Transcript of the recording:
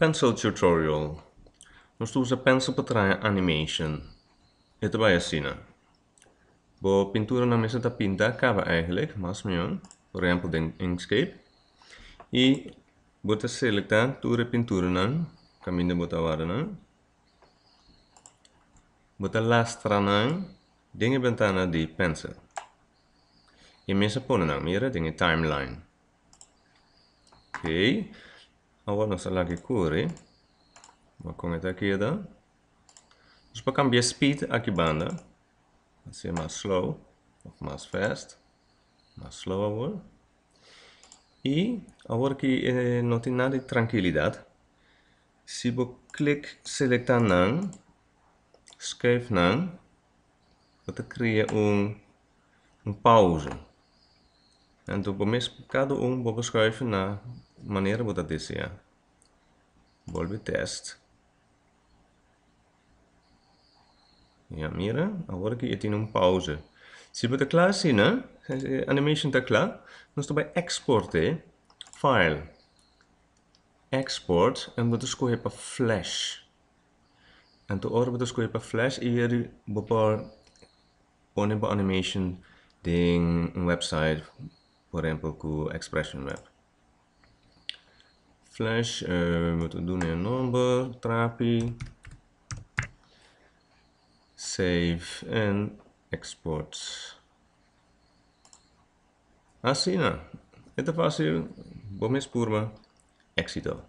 Pencil tutorial. Nos ta usa pencil pa traha animation. E ta bai asina. Bo pinturanan mester ta pinta kaba eigenlijk, mas mihó, por ehempel den Inkscape. I bo ta selektá tur e pinturanan kaminda bo ta warda nan. Bo ta lastra nan den e bentana di pencil. I mes a pone nan, mira, den e timeline. Ok, awor nos a laga e kore. Wak kon e ta keda. Nos por kambia speed aki banda. Hasié mas slow of mas fast. Mas slow awor. I awor ki e no tin nada di trankilidat. Si bo klik selektá nan, skuif nan, bo ta kria un un pauze. Anto bo mes kada un bo por skuif na manera bo ta desea. Bolbe test. Ya mira, awor aki e tin un pauze. Si bo ta kla asina, e animation ta kla, nos ta bai export'e, file, export, en bo ta skohe pa flash. Anto ora bo ta skohe pa flash i yeri bo por pone bo animation den un website, por ehempel ku Expression Web. Flash, bo ta duna e nomber, trapi, save en export. Asina, e ta fácil, bo mes purba, éxito.